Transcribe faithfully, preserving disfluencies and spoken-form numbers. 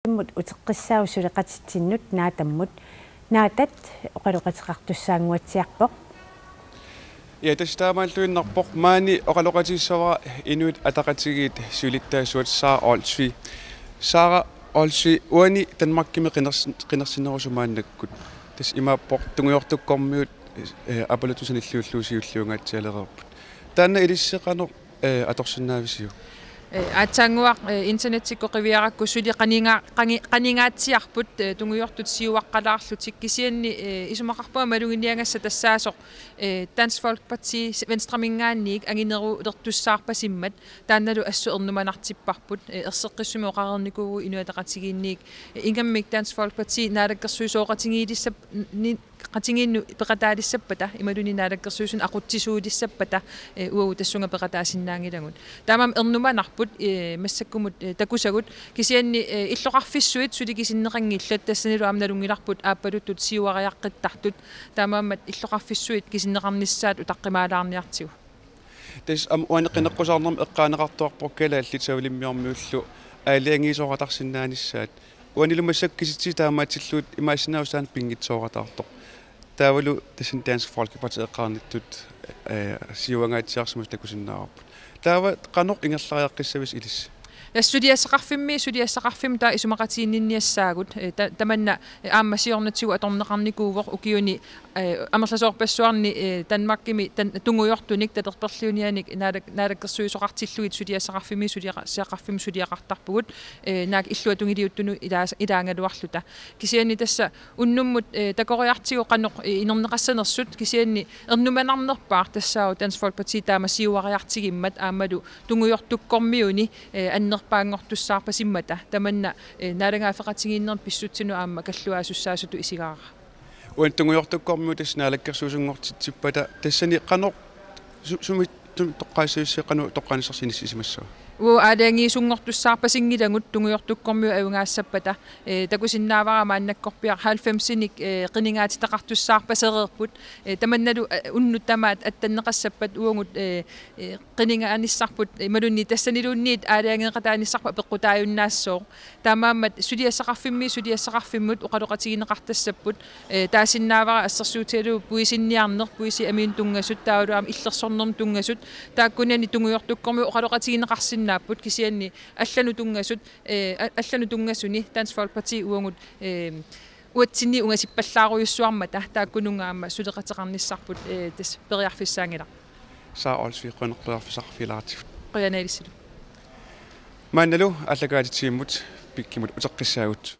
Immut uteqqissaagut suleqatitsinnut Naatammut. Naatat oqaloqateqartussaannguatsiarpoq. Ja, tassa taamaalluinnarpoq. Maani oqaloqatigiissavara Inuit Ataqatigiit siulittaasuat Sara Olsvig. Sara Olsvig, uani Danmarkimi qiners-, qinersinerusut maannakkut. Tassa imaappoq tungujortukkormiut, eh, aappaluttunik sanilliullugu siulliungaatsialereerput. Taanna ilissi qanoq, eh, atorsinnaavisiuk? Eh, aatsaannguaq, eh, internettikkut qiviarakku suli qaninga-, qani-, qaningaatsiarput, eh, tungujortut siuaqqalaarlutik, kisianni, eh, isumaqarpunga maluginiagassat tassaasoq, eh, Dansk Folkeparti Venstreminngaanniit anginerulertussaarpasimmat, taannalu assut ernumanartipparput, eh, erseqqissumik oqareernikuuvugut Inuit Ataqatigiinniit, eh, ingammik Dansk Folkeparti naalakkersuisooqatigiillissap-, ni-, qatigiinnut peqataalissappata, imaluunniit naalakkersuisuni aqutsisuulissappata, eh, uagut tassunga peqataasinnaanngilagut. Taamaammat ernumanarput, eh, massakkumut, eh, takusagut, kisianni, eh, illoqarfissuit suli kisinneqanngillat, tassanilu aamma nalunngilarput aappaluttut siuariaqqittartut, taamaammat illoqarfissuit kisinneqarnissaat utaqqimaalaarniartigu. Tassa aamma uani qineqqusaarnermi eqqaaneqartuarpoq kalaallit savalimmiormiullu aalajangiisooratarsinnaanissaat. Uanilu massakkut kisitsisit taamaatsillugit imaassinnaavoq aamma pinngitsooratartoq. Taavalu tassani Dansk Folkeparti eqqaanittut, eh, siuangaatsiarsimasut takusinnaavarput. Taava qanoq ingerlariaqqissavisi ilissi? Tassa suliassaqarfimmi, suliassaqarfimmi taava isumaqatiginninniassaagut, eh, ta-, tamanna, eh, aamma siornatigut atorneqarnikuuvoq ukiuni, eh, amerlasoorpassuarni, eh, Danmarkimi tan-, tungujortunik talerperliunianik naalak-, naalakkersuisoqartillugit suliassaqarfimmi suliaqa-, -saqarfimmi suliaqartarpugut, eh, naak illuatungiliuttunut ilaas-, ilaagaluarluta. Kisianni tassa unnummut, eh, takoriartigu qanoq, eh, inerneqassanersut, kisianni ernumanarnerpaaq tassaavoq Dansk Folkeparti taama siuariartigimmat aammalu tungujortukkormiuni, eh, annerpaanngortussaarpasimmata, tamanna, eh, naalagaaffeqatigiinnermi pissutsinut aamma kalluaasussaasutut isigaara. Uani tungujortukkormiut tassa naalakkersuisunngortitsippata, tassani qanoq su-, sumi, sumi toqqaassavissi, qanoq toqqaannarsinnaasoq inissisimassava? Uagut aalajangiisunngortussaarpasinngilagut tungujortukkormiut ajugaassappata, eh, takusinnaavara maannakkorpiaq halvfemsinik, eh, qinigaatitaqartussaarpasereerput, eh, tamannalu, eh, unnuk tamaat attanneqassappat uagut, eh, eh, qinigaanissarput, eh, imaluunniit tassaniluunniit aalajangeeqataanissarput apeqqutaajunnaassooq. Taamaammat suliassaqarfimmi suliassaqarfimmut oqaloqatigineqartassapput, eh, taasinnaavara assersuutigalugu puisinniarneq, puisit amiinnut tunngasut, taavalu aamma illersornermut tunngasut, taakkunani tungujortukkormiut oqaloqatigineqarsinnaapput, kisianni allanut tunngasut, eh, a-, allanut tunngasuni Dansk Folkeparti uagut, eh, uatsinni ungasippallaarujussuarmata, taakkununnga aamma suleqateqarnissarput, eh, tassa periarfissaanngilaq. Sara Olsvig, qujanaq periarfissaqarfigilaartigut. Qujanaq ilissilu. Maannalu aallakaatitsivimmut Pikkimut uteqqissaagut.